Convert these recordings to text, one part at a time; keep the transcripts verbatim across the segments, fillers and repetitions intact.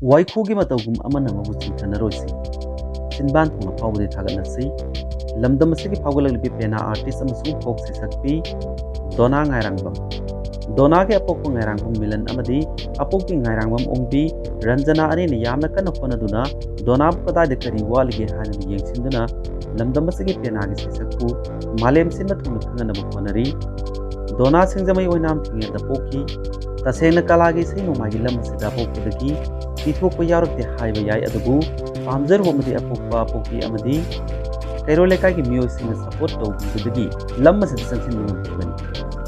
ꯋꯥꯏꯈꯨꯒꯤ ꯃꯇꯧꯒꯨꯝ ꯑꯃꯅ ꯃꯍꯨꯠ ꯁꯤꯟꯊꯅꯔꯣꯏꯁꯤ꯫ ꯆꯤꯟꯕꯥꯟ ꯊꯣꯡꯅ ꯐꯥꯎꯕꯗꯤ ꯊꯥꯒꯠꯂꯁꯤ꯫ ꯂꯝꯗꯝ ꯑꯁꯤꯒꯤ ꯐꯥꯎꯒꯠꯂꯛꯂꯤꯕꯤ ꯄꯦꯅꯥ ꯑꯥꯔꯇꯤꯁ ꯑꯃꯁꯨꯡ ꯐꯣꯛ ꯁꯩꯁꯛꯄꯤ ꯗꯣꯅꯥ ꯉꯥꯏꯔꯥꯡꯕꯝ꯫ ꯗꯣꯅꯥꯒꯤ ꯑꯄꯣꯛꯄ ꯉꯥꯏꯔꯥꯡꯕꯝ ꯃꯤꯂꯟ ꯑꯃꯗꯤ ꯑꯄꯣꯛꯄꯤ ꯉꯥꯏꯔꯥꯡꯕꯝ ꯑꯣꯡꯕꯤ ꯔꯟꯖꯅꯥ ꯑꯅꯤꯅ ꯌꯥꯝꯅ ꯀꯟꯅ ꯍꯣꯠꯅꯗꯨꯅ ꯗꯣꯅꯥꯕꯨ ꯀꯗꯥꯏꯗ ꯀꯔꯤ ꯋꯥꯠꯂꯤꯒꯦ ꯍꯥꯏꯅ ꯌꯦꯡꯁꯤꯟꯗꯨꯅ ꯂꯝꯗꯝ ꯑꯁꯤꯒꯤ ꯄꯦꯅꯥꯒꯤ ꯁꯩꯁꯛꯄꯨ ꯃꯥꯂꯦꯝ ꯁꯤꯟꯕ ꯊꯨꯡꯅ ꯈꯪꯍꯟꯅꯕ ꯍꯣꯠꯅꯔꯤ꯫ ꯗꯣꯅꯥ ꯁꯤꯡꯖꯃꯩ ꯑꯣꯏꯅꯥꯝ ꯊꯤꯡꯉꯦꯜꯗ ꯄꯣꯛꯈꯤ꯫ ꯇꯁꯦꯡꯅ ꯀꯂꯥꯒꯤ ꯏꯁꯩ ꯅꯣꯡꯃꯥꯏꯒꯤ ꯂꯝ ꯑꯁꯤꯗ ꯄꯣꯛꯄꯗꯒꯤ ꯄꯤꯊꯣꯛꯄ ꯌꯥꯎꯔꯛꯇꯦ ꯍꯥꯏꯕ ꯌꯥꯏ, ꯑꯗꯨꯕꯨ ꯄꯥꯝꯖꯔꯨꯕ ꯑꯃꯗꯤ ꯑꯄꯣꯛꯄ ꯑꯄꯣꯛꯄꯤ ꯑꯃꯗꯤ ꯀꯩꯔꯣꯜ ꯂꯩꯀꯥꯏꯒꯤ ꯃꯤꯑꯣꯏꯁꯤꯡꯅ ꯁꯄꯣꯔꯠ ꯇꯧꯕꯤꯕꯗꯒꯤ ꯂꯝ ꯑꯁꯤꯗ ꯆꯪꯁꯤꯟꯕ ꯉꯝꯈꯤꯕꯅꯤ꯫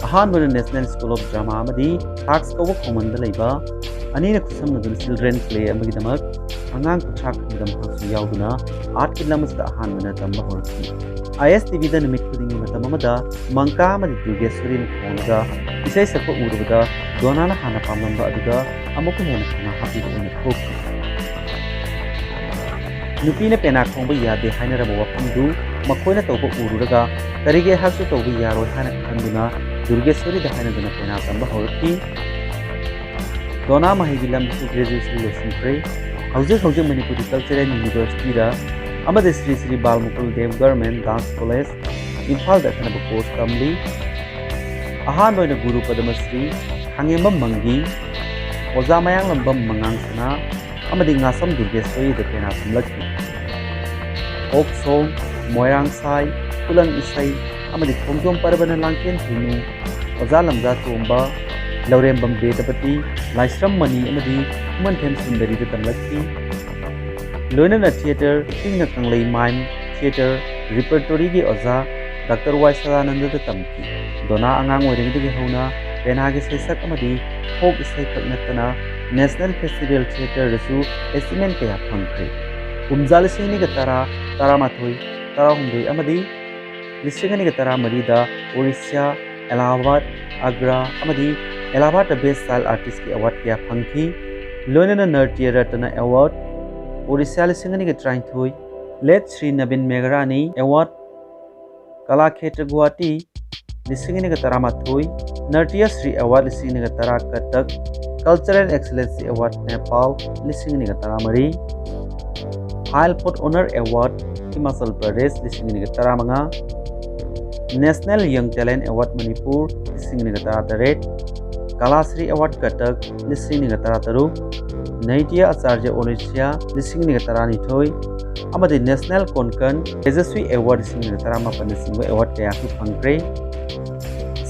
ꯑꯍꯥꯟꯕꯅ National School of Drama ꯑꯃꯗꯤ ꯊꯥꯛꯁ ꯀꯧꯕ ꯈꯣꯡꯃꯟꯗ ꯂꯩꯕ, ꯑꯅꯤꯅ ꯈꯨꯠꯁꯝꯅꯗꯨꯅ Children Play ꯑꯃꯒꯤꯗꯃꯛ ꯑꯉꯥꯡ ꯀꯨꯟꯊ꯭ꯔꯥ ꯈꯛꯀꯤꯗꯃꯛꯁꯨ ꯌꯥꯎꯗꯨꯅ ꯑꯥꯔꯠꯀꯤ ꯂꯝ ꯑꯁꯤꯗ ꯑꯍꯥꯟꯕꯅ ꯇꯝꯕ ꯍꯧꯔꯛꯈꯤ꯫ ꯑꯥꯏ ꯑꯦꯁ ꯇꯤ ꯚꯤꯗ ꯅꯨꯃꯤꯠ ꯈꯨꯗꯤꯡꯒꯤ ꯃꯇꯝ ꯑꯃꯗ ꯃꯪꯀꯥ ꯑꯃꯗꯤ ꯗꯨꯔꯒꯦꯁꯣꯔꯤꯅ ꯈꯣꯡꯂꯒ ꯏꯁꯩ ꯁꯛꯄ ꯎꯔꯨꯕꯗ ꯗꯣꯅꯥꯅ ꯍꯥꯟꯅ ꯄꯥꯝꯂꯝꯕ ꯑꯗꯨꯗ ꯑꯃꯨꯛꯀ ꯍꯦꯟꯅ ꯊꯧꯅꯥ ꯍꯥꯞꯄꯤꯕ ꯑꯣꯏꯅ ꯊꯣꯛꯈꯤ꯫ ꯅꯨꯄꯤꯅ ꯄꯦꯅꯥ ꯈꯣꯡꯕ ꯌꯥꯗꯦ ꯍꯥꯏꯅꯔꯝꯕ ꯋꯥꯐꯝꯗꯨ ꯃꯈꯣꯏꯅ ꯇꯧꯕ ꯎꯔꯨꯔꯒ ꯀꯔꯤꯒꯤ ꯑꯩꯍꯥꯛꯁꯨ ꯇꯧꯕ ꯌꯥꯔꯣꯏ ꯍꯥꯏꯅ ꯈꯟꯗꯨꯅ ꯗꯨꯔꯒꯦꯁꯣꯔꯤꯗ ꯍꯥꯏꯅꯗꯨꯅ ꯄꯦꯅꯥ ꯇꯝꯕ ꯍꯧꯔꯛꯈꯤ꯫ ꯗꯣꯅꯥ ꯃꯍꯩꯒꯤ ꯂꯝꯗꯁꯨ ꯒ꯭ꯔꯦꯖꯨꯑꯦꯁꯟ ꯂꯣꯏꯁꯤꯟꯈ꯭ꯔꯦ꯫ ꯍꯧꯖꯤꯛ ꯍꯧꯖꯤꯛ ꯃꯅꯤꯄꯨꯔ ꯀꯜꯆꯔꯦꯜ ꯌꯨꯅꯤꯚꯔꯁꯤꯇꯤꯗ ꯑꯃꯗꯤ ꯁ꯭ꯔꯤ ꯁ꯭ꯔꯤ ꯕꯥꯜꯃꯨꯀꯨꯜ ꯗꯦꯕ ꯒꯚꯔꯟꯃꯦꯟ ꯗꯥꯟꯁ ꯀꯣꯂꯦꯖ ꯏꯝꯐꯥꯜꯗ ꯑꯈꯟꯅꯕ ꯀꯣꯔꯁ ꯇꯝꯂꯤ꯫ ꯑꯍꯥꯟꯕ ꯑꯣꯏꯅ ꯒꯨꯔꯨ ꯄꯗꯃꯁ꯭ꯔꯤ ꯈꯥꯉꯦꯝꯕꯝ ꯃꯪꯒꯤ, ꯑꯣꯖꯥ ꯃꯌꯥꯡꯂꯝꯕꯝ ꯃꯉꯥꯡꯁꯅꯥ ꯑꯃꯗꯤ ꯉꯥꯁꯝ ꯗꯨꯔꯒꯦꯁꯣꯔꯤꯗ ꯄꯦꯅꯥ ꯇꯝꯂꯛꯈꯤ꯫ ꯐꯣꯛ ꯁꯣꯡ, ꯃꯣꯏꯔꯥꯡ ꯁꯥꯏ, ꯈꯨꯂꯪ ꯏꯁꯩ ꯑꯃꯗꯤ ꯈꯣꯡꯖꯣꯝ ꯄꯔꯕꯅ ꯂꯥꯡꯀꯦꯟ ꯊꯨꯅꯨ, ꯑꯣꯖꯥ ꯂꯝꯖꯥ ꯇꯣꯝꯕ, ꯂꯧꯔꯦꯝꯕꯝ ꯕꯦꯗꯄꯇꯤ, ꯂꯥꯏꯁ꯭ꯔꯝ ꯃꯅꯤ ꯑꯃꯗꯤ ꯈꯨꯃꯟꯊꯦꯝ ꯁꯨꯟꯗꯔꯤꯗ ꯇꯝꯂꯛꯈꯤ꯫ ꯂꯣꯏꯅꯅ ꯊꯤꯌꯦꯇꯔ, ꯏꯪꯅ ꯀꯪꯂꯩ ꯃꯥꯏꯝ ꯊꯤꯌꯦꯇꯔ ꯔꯤꯄꯔꯇꯣꯔꯤꯒꯤ ꯑꯣꯖꯥ ꯗꯥꯛꯇꯔ ꯋꯥꯏ ꯁꯗꯥꯅꯟꯗꯗ ꯇꯝꯈꯤ꯫ ꯗꯣꯅꯥ ꯑꯉꯥꯡ ꯑꯣꯏꯔꯤꯉꯩꯗꯒꯤ ꯍꯧꯅ ꯄꯦꯅꯥꯒꯤ ꯁꯩꯁꯛ ꯑꯃꯗꯤ ꯐꯣꯛ ꯏꯁꯩ ꯈꯛ ꯅꯠꯇꯅ ꯅꯦꯁꯅꯦꯜ ꯐꯦꯁꯇꯤꯚꯦꯜ ꯊꯤꯌꯦꯇꯔꯗꯁꯨ ꯑꯦꯆꯤꯚꯃꯦꯟ ꯀꯌꯥ ꯐꯪꯈ꯭ꯔꯦ꯫ ꯀꯨꯝꯖꯥ ꯂꯤꯁꯤꯡ ꯑꯅꯤꯒ ꯇꯔꯥ, ꯇꯔꯥꯃꯥꯊꯣꯏ, ꯇꯔꯥꯍꯨꯝꯗꯣꯏ ꯑꯃꯗꯤ ꯂꯤꯁꯤꯡ ꯑꯅꯤꯒ ꯇꯔꯥꯃꯔꯤꯗ ꯑꯣꯔꯤꯁꯥ, ꯑꯦꯂꯥꯍꯥꯕꯥꯗ, ꯑꯒ꯭ꯔꯥ ꯑꯃꯗꯤ ꯑꯦꯂꯥꯍꯥꯕꯥꯗ ꯕꯦꯁ ꯆꯥꯏꯜ ꯑꯥꯔꯇꯤꯁꯀꯤ ꯑꯦꯋꯥꯔꯗ ꯀꯌꯥ ꯐꯪꯈꯤ꯫ ꯂꯣꯏꯅꯅ ꯅꯔꯇ꯭ꯌ ꯔꯠꯅ ꯑꯦꯋꯥꯔꯗ, ꯑꯣꯔꯤꯁꯥ ꯂꯤꯁꯤꯡ ꯑꯅꯤꯒ ꯇꯔꯥꯅꯤꯊꯣꯏ, ꯂꯦꯠ ꯁ꯭ꯔꯤ ꯅꯕꯤꯟ ꯃꯦꯘꯔꯥꯅꯤ ꯑꯦꯋꯥꯔꯗ, ꯀꯂꯥꯈꯦꯇ꯭ꯔ ꯒꯨꯋꯥꯍꯥꯇꯤ ꯂꯤꯁꯤꯡ ꯑꯅꯤꯒ ꯇꯔꯥꯃꯥꯊꯣꯏ, ꯅꯔꯇ꯭ꯌ ꯁ꯭ꯔꯤ ꯑꯦꯋꯥꯔꯗ ꯂꯤꯁꯤꯡ ꯑꯅꯤꯒ ꯇꯔꯥ Cuttack, Cultural Excellency Award Nepal ꯂꯤꯁꯤꯡ ꯑꯅꯤꯒ ꯇꯔꯥꯃꯔꯤ, High Pot Honor Award Himachal Pradesh ꯂꯤꯁꯤꯡ ꯑꯅꯤꯒ ꯇꯔꯥꯃꯉꯥ, National Young Talent Award Manipur ꯂꯤꯁꯤꯡ ꯑꯅꯤꯒ ꯇꯔꯥꯇꯔꯦꯠ, Kalashri Award Cuttack ꯂꯤꯁꯤꯡ ꯑꯅꯤꯒ ꯇꯔꯥꯇꯔꯨꯛ, Naitya Acharya Orissa ꯂꯤꯁꯤꯡ ꯑꯅꯤꯒ ꯇꯔꯥꯅꯤꯊꯣꯏ, ꯑꯃꯗꯤ National Konkan Tejashwi Award ꯂꯤꯁꯤꯡ ꯑꯅꯤꯒ ꯇꯔꯥꯃꯥꯄꯟꯅꯆꯤꯡꯕ award ꯀꯌꯥꯁꯨ ꯐꯪꯈ꯭ꯔꯦ꯫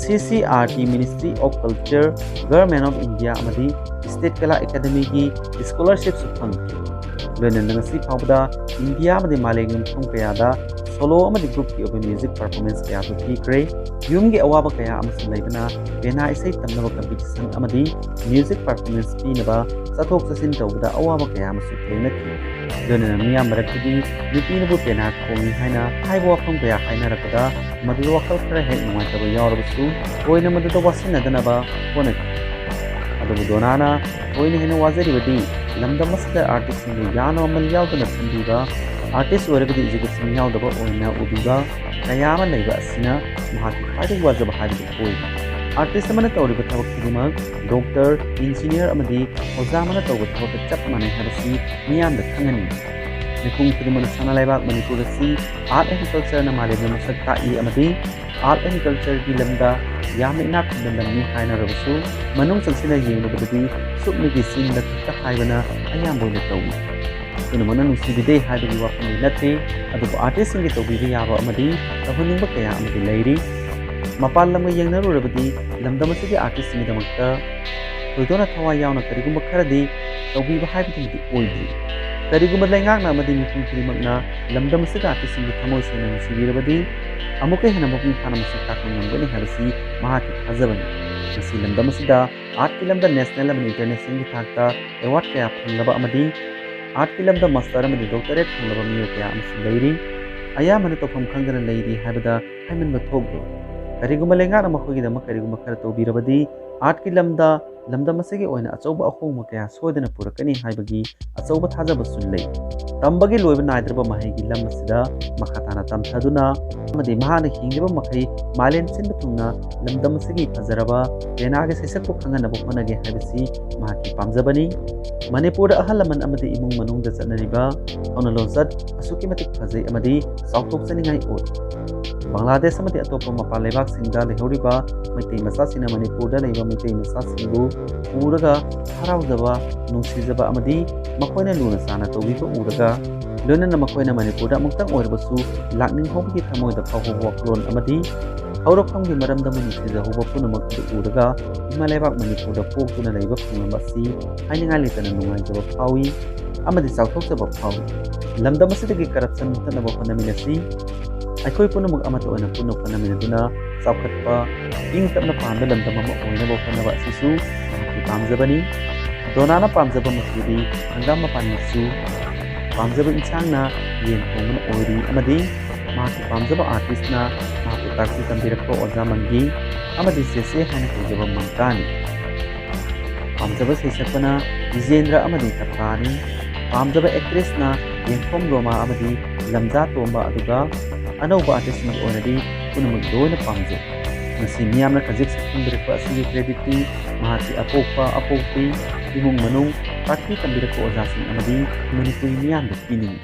C C R T, Ministry of Culture, Government of India ꯑꯃꯗꯤ State Kala Academyꯒꯤ scholarshipꯁꯨ ꯐꯪꯈꯤ꯫ ꯂꯣꯏꯅꯅ ꯉꯁꯤ ꯐꯥꯎꯕꯗ ꯏꯟꯗꯤꯌꯥ ꯑꯃꯗꯤ ꯃꯥꯂꯦꯝꯒꯤ ꯃꯐꯝ ꯀꯌꯥꯗ solo ꯑꯃꯗꯤ groupꯀꯤ ꯑꯣꯏꯕ music performance ꯀꯌꯥꯁꯨ ꯄꯤꯈ꯭ꯔꯦ꯫ ꯌꯨꯝꯒꯤ ꯑꯋꯥꯕ ꯀꯌꯥ ꯑꯃꯁꯨ ꯂꯩꯕꯅ ꯄꯦꯅꯥ ꯏꯁꯩ ꯇꯝꯅꯕ competition ꯑꯃꯗꯤ music performance ꯄꯤꯅꯕ ꯆꯠꯊꯣꯛ ꯆꯠꯁꯤꯟ ꯇꯧꯕꯗ ꯑꯋꯥꯕ ꯀꯌꯥ ꯑꯃꯁꯨ ꯊꯦꯡꯅꯈꯤ꯫ ꯂꯣꯏꯅꯅ ꯃꯤꯌꯥꯝ ꯃꯔꯛꯇꯗꯤ ꯅꯨꯄꯤꯅꯕꯨ ꯄꯦꯅꯥ ꯈꯣꯡꯏ ꯍꯥꯏꯅ ꯍꯥꯏꯕ ꯋꯥꯐꯝ ꯀꯌꯥ ꯍꯥꯏꯅꯔꯛꯄꯗ ꯃꯗꯨꯗ ꯋꯥꯈꯜ ꯈꯔ ꯍꯦꯛ ꯅꯨꯡꯉꯥꯏꯇꯕ ꯌꯥꯎꯔꯕꯁꯨ ꯊꯣꯏꯅ ꯃꯗꯨꯗ ꯋꯥꯁꯤꯟꯅꯗꯅꯕ ꯍꯣꯠꯅꯈꯤ꯫ ꯑꯗꯨꯕꯨ ꯗꯣꯅꯥꯅ ꯊꯣꯏꯅ ꯍꯦꯟꯅ ꯋꯥꯖꯔꯤꯕꯗꯤ ꯂꯝꯗꯝ ꯑꯁꯤꯗ artistꯁꯤꯡꯕꯨ ꯌꯥꯅꯕ ꯑꯃ ꯌꯥꯎꯗꯅ ꯈꯟꯕꯤꯕ, artist ꯑꯣꯏꯔꯕꯗꯤ education ꯌꯥꯎꯗꯕ ꯑꯣꯏꯅ ꯎꯕꯤꯕ ꯀꯌꯥ ꯑꯃ ꯂꯩꯕ ꯑꯁꯤꯅ ꯃꯍꯥꯛꯀꯤ ꯈ꯭ꯋꯥꯏꯗꯒꯤ ꯋꯥꯖꯕ ꯍꯥꯏꯕꯗꯨ ꯑꯣꯏꯔꯤ꯫ Artist ꯑꯃꯅ ꯇꯧꯔꯤꯕ ꯊꯕꯛ ꯈꯨꯗꯤꯡꯃꯛ doctor, engineer ꯑꯃꯗꯤ ꯑꯣꯖꯥ ꯑꯃꯅ ꯇꯧꯕ ꯊꯕꯛꯀ ꯆꯞ ꯃꯥꯟꯅꯩ ꯍꯥꯏꯕꯁꯤ ꯃꯤꯌꯥꯝꯗ ꯈꯪꯍꯟꯅꯤꯡꯏ꯫ ꯃꯤꯄꯨꯝ ꯈꯨꯗꯤꯡꯃꯛꯅ ꯁꯅꯥ ꯂꯩꯕꯥꯛ ꯃꯅꯤꯄꯨꯔ ꯑꯁꯤ art and cultureꯅ ꯃꯥꯂꯦꯝꯗ ꯃꯁꯛ ꯇꯥꯛꯏ ꯑꯃꯗꯤ art and cultureꯒꯤ ꯂꯝꯗ ꯌꯥꯝꯅ ꯏꯅꯥꯛ ꯈꯨꯟꯕ ꯂꯝꯅꯤ ꯍꯥꯏꯅꯔꯕꯁꯨ, ꯃꯅꯨꯡ ꯆꯪꯁꯤꯟꯅ ꯌꯦꯡꯂꯨꯕꯗꯗꯤ ꯁꯨꯞꯅꯒꯤ ꯆꯤꯟꯗ ꯈꯛꯇ ꯍꯥꯏꯕꯅ ꯑꯌꯥꯝꯕ ꯑꯣꯏꯅ ꯇꯧꯏ꯫ ꯄꯨꯝꯅꯃꯛꯅ ꯅꯨꯡꯁꯤꯕꯤꯗꯦ ꯍꯥꯏꯕꯒꯤ ꯋꯥꯐꯝꯗꯤ ꯅꯠꯇꯦ, ꯑꯗꯨꯕꯨ artistꯁꯤꯡꯒꯤ ꯇꯧꯕꯤꯕ ꯌꯥꯕ ꯑꯃꯗꯤ ꯇꯧꯍꯟꯅꯤꯡꯕ ꯀꯌꯥ ꯑꯃꯗꯤ ꯂꯩꯔꯤ꯫ ꯃꯄꯥꯟ ꯂꯝꯒ ꯌꯦꯡꯅꯔꯨꯔꯕꯗꯤ ꯂꯝꯗꯝ ꯑꯁꯤꯒꯤ artistꯁꯤꯡꯒꯤꯗꯃꯛꯇ ꯊꯣꯏꯗꯣꯛꯅ ꯊꯋꯥꯏ ꯌꯥꯎꯅ ꯀꯔꯤꯒꯨꯝꯕ ꯈꯔꯗꯤ ꯇꯧꯕꯤꯕ ꯍꯥꯏꯕꯗꯨꯃꯗꯤ ꯑꯣꯏꯗ꯭ꯔꯤ꯫ ꯀꯔꯤꯒꯨꯝꯕ ꯂꯩꯉꯥꯛꯅ ꯑꯃꯗꯤ ꯃꯤꯄꯨꯝ ꯈꯨꯗꯤꯡꯃꯛꯅ ꯂꯝꯗꯝ ꯑꯁꯤꯗ artistꯁꯤꯡꯕꯨ ꯊꯃꯣꯏ ꯁꯦꯡꯅ ꯅꯨꯡꯁꯤꯕꯤꯔꯕꯗꯤ ꯑꯃꯨꯛꯀ ꯍꯦꯟꯅ ꯃꯄꯨꯡ ꯐꯥꯅ ꯃꯁꯛ ꯇꯥꯛꯄ ꯉꯝꯒꯅꯤ ꯍꯥꯏꯕꯁꯤ ꯃꯍꯥꯛꯀꯤ ꯊꯥꯖꯕꯅꯤ꯫ ꯉꯁꯤ ꯂꯝꯗꯝ ꯑꯁꯤꯗ artꯀꯤ ꯂꯝꯗ national ꯑꯃꯗꯤ internationalꯒꯤ ꯊꯥꯛꯇ award ꯀꯌꯥ ꯐꯪꯂꯕ ꯑꯃꯗꯤ artꯀꯤ ꯂꯝꯗ master ꯑꯃꯗꯤ doctorate ꯐꯪꯂꯕ ꯃꯤꯑꯣꯏ ꯀꯌꯥ ꯑꯃꯁꯨ ꯂꯩꯔꯤ꯫ ꯑꯌꯥꯝꯕꯅ ꯇꯧꯐꯝ ꯈꯪꯗꯅ ꯂꯩꯔꯤ ꯍꯥꯏꯕꯗ ꯍꯥꯏꯃꯟꯕ ꯊꯣꯛꯂꯣꯏ꯫ ꯀꯔꯤꯒꯨꯝꯕ ꯂꯩꯉꯥꯛꯅ ꯃꯈꯣꯏꯒꯤꯗꯃꯛ ꯀꯔꯤꯒꯨꯝꯕ ꯈꯔ ꯇꯧꯕꯤꯔꯕꯗꯤ artꯀꯤ ꯂꯝꯗ ꯂꯝꯗꯝ ꯑꯁꯤꯒꯤ ꯑꯣꯏꯅ ꯑꯆꯧꯕ ꯑꯍꯣꯡꯕ ꯀꯌꯥ ꯁꯣꯏꯗꯅ ꯄꯨꯔꯛꯀꯅꯤ ꯍꯥꯏꯕꯒꯤ ꯑꯆꯧꯕ ꯊꯥꯖꯕꯁꯨ ꯂꯩ꯫ ꯇꯝꯕꯒꯤ ꯂꯣꯏꯕ ꯅꯥꯏꯗ꯭ꯔꯕ ꯃꯍꯩꯒꯤ ꯂꯝ ꯑꯁꯤꯗ ꯃꯈꯥ ꯇꯥꯅ ꯇꯝꯊꯗꯨꯅ ꯑꯃꯗꯤ ꯃꯍꯥꯛꯅ ꯍꯤꯡꯂꯤꯕ ꯃꯈꯩ ꯃꯥꯂꯦꯝ ꯁꯤꯟꯕ ꯊꯨꯡꯅ ꯂꯝꯗꯝ ꯑꯁꯤꯒꯤ ꯐꯖꯔꯕ ꯄꯦꯅꯥꯒꯤ ꯁꯩꯁꯛꯄꯨ ꯈꯪꯍꯟꯅꯕ ꯍꯣꯠꯅꯒꯦ ꯍꯥꯏꯕꯁꯤ ꯃꯍꯥꯛꯀꯤ ꯄꯥꯝꯖꯕꯅꯤ꯫ ꯃꯅꯤꯄꯨꯔꯗ ꯑꯍꯜ ꯂꯃꯟ ꯑꯃꯗꯤ ꯏꯃꯨꯡ ꯃꯅꯨꯡꯗ ꯆꯠꯅꯔꯤꯕ ꯍꯧꯅ ꯂꯣꯟꯆꯠ ꯑꯁꯨꯛꯀꯤ ꯃꯇꯤꯛ ꯐꯖꯩ ꯑꯃꯗꯤ ꯆꯥꯎꯊꯣꯛꯆꯅꯤꯡꯉꯥꯏ ꯑꯣꯏ꯫ ꯕꯪꯒ꯭ꯂꯥꯗꯦꯁ ꯑꯃꯗꯤ ꯑꯇꯣꯞꯄ ꯃꯄꯥꯟ ꯂꯩꯕꯥꯛꯁꯤꯡꯗ ꯂꯩꯍꯧꯔꯤꯕ ꯃꯩꯇꯩ ꯃꯆꯥꯁꯤꯡꯅ ꯃꯅꯤꯄꯨꯔꯗ ꯂꯩꯕ ꯃꯩꯇꯩ ꯃꯆꯥꯁꯤꯡꯕꯨ ꯎꯔꯒ ꯍꯔꯥꯎꯖꯕ, ꯅꯨꯡꯁꯤꯖꯕ ꯑꯃꯗꯤ ꯃꯈꯣꯏꯅ ꯂꯨꯅ ꯆꯥꯟꯅ ꯇꯧꯕꯤꯕ ꯎꯔꯒ, ꯂꯣꯏꯅꯅ ꯃꯈꯣꯏꯅ ꯃꯅꯤꯄꯨꯔꯗ ꯑꯃꯨꯛꯇꯪ ꯑꯣꯏꯔꯕꯁꯨ ꯂꯥꯛꯅꯤꯡꯍꯧꯕꯒꯤ ꯊꯃꯣꯏꯗ ꯐꯥꯎꯕ ꯋꯥꯈꯜꯂꯣꯟ ꯑꯃꯗꯤ ꯍꯧꯔꯛꯐꯝꯒꯤ ꯃꯔꯝꯗ ꯅꯨꯡꯁꯤꯖꯍꯧꯕ ꯄꯨꯝꯅꯃꯛ ꯑꯗꯨ ꯎꯔꯒ ꯏꯃꯥ ꯂꯩꯕꯥꯛ ꯃꯅꯤꯄꯨꯔꯗ ꯄꯣꯛꯇꯨꯅ ꯂꯩꯕ ꯐꯪꯂꯝꯕ ꯑꯁꯤ ꯍꯥꯏꯅꯤꯡꯉꯥꯏ ꯂꯩꯇꯅ ꯅꯨꯡꯉꯥꯏꯖꯕ ꯐꯥꯎꯏ ꯑꯃꯗꯤ ꯆꯥꯎꯊꯣꯛꯆꯕ ꯐꯥꯎꯏ꯫ ꯂꯝꯗꯝ ꯑꯁꯤꯗꯒꯤ ꯀꯔꯞꯁꯟ ꯃꯨꯊꯠꯅꯕ ꯍꯣꯠꯅꯃꯤꯟꯅꯁꯤ꯫ ꯑꯩꯈꯣꯏ ꯄꯨꯝꯅꯃꯛ ꯑꯃꯠꯇ ꯑꯣꯏꯅ ꯄꯨꯟꯅ ꯍꯣꯠꯅꯃꯤꯟꯅꯗꯨꯅ ꯆꯥꯎꯈꯠꯄ, ꯏꯪ ꯇꯞꯅ ꯄꯥꯟꯕ ꯂꯝꯗꯝ ꯑꯃ ꯑꯣꯏꯅꯕ ꯍꯣꯠꯅꯕ ꯑꯁꯤꯁꯨ ꯃꯍꯥꯛꯀꯤ ꯄꯥꯝꯖꯕꯅꯤ꯫ ꯗꯣꯅꯥꯅ ꯄꯥꯝꯖꯕ ꯃꯆꯨꯗꯤ ꯍꯪꯒꯥꯝ ꯃꯄꯥꯟ ꯃꯆꯨ, ꯄꯥꯝꯖꯕ ꯏꯟꯁꯥꯡꯅ ꯌꯦꯟ ꯊꯣꯡꯕꯅ ꯑꯣꯏꯔꯤ ꯑꯃꯗꯤ ꯃꯍꯥꯛꯀꯤ ꯄꯥꯝꯖꯕ ꯑꯥꯔꯇꯤꯁꯅ ꯃꯍꯥꯛꯄꯨ ꯇꯥꯛꯄꯤ ꯇꯝꯕꯤꯔꯛꯄ ꯑꯣꯖꯥ ꯃꯪꯒꯤ ꯑꯃꯗꯤ ꯆꯦꯆꯦ ꯍꯥꯏꯅ ꯀꯧꯖꯕ ꯃꯪꯀꯥꯅꯤ꯫ ꯄꯥꯝꯖꯕ ꯁꯩꯁꯛꯄꯅ ꯕꯤꯖꯦꯟꯗ꯭ꯔ ꯑꯃꯗꯤ ꯀꯇꯥꯅꯤ꯫ ꯄꯥꯝꯖꯕ ꯑꯦꯛꯇ꯭ꯔꯦꯁꯅ ꯌꯦꯡꯈꯣꯝ ꯔꯣꯃꯥ ꯑꯃꯗꯤ ꯂꯝꯖꯥ ꯇꯣꯝꯕ, ꯑꯗꯨꯒ ꯑꯅꯧꯕ ꯑꯥꯔꯇꯤꯁꯁꯤꯡꯒꯤ ꯑꯣꯏꯅꯗꯤ ꯄꯨꯝꯅꯃꯛ ꯂꯣꯏꯅ ꯄꯥꯝꯖꯩ꯫ ꯉꯁꯤ ꯃꯤꯌꯥꯝꯅ ꯈꯖꯤꯛ ꯁꯛꯈꯪꯕꯤꯔꯛꯄ ꯑꯁꯤꯒꯤ ꯀ꯭ꯔꯦꯗꯤꯠꯇꯤ ꯃꯍꯥꯛꯀꯤ ꯑꯄꯣꯛꯄ, ꯑꯄꯣꯛꯄꯤ, ꯏꯃꯨꯡ ꯃꯅꯨꯡ, ꯇꯥꯛꯄꯤ ꯇꯝꯕꯤꯔꯛꯄ ꯑꯣꯖꯥꯁꯤꯡ ꯑꯃꯗꯤ ꯃꯅꯤꯄꯨꯔꯤ ꯃꯤꯌꯥꯝꯗ ꯄꯤꯅꯤꯡꯏ꯫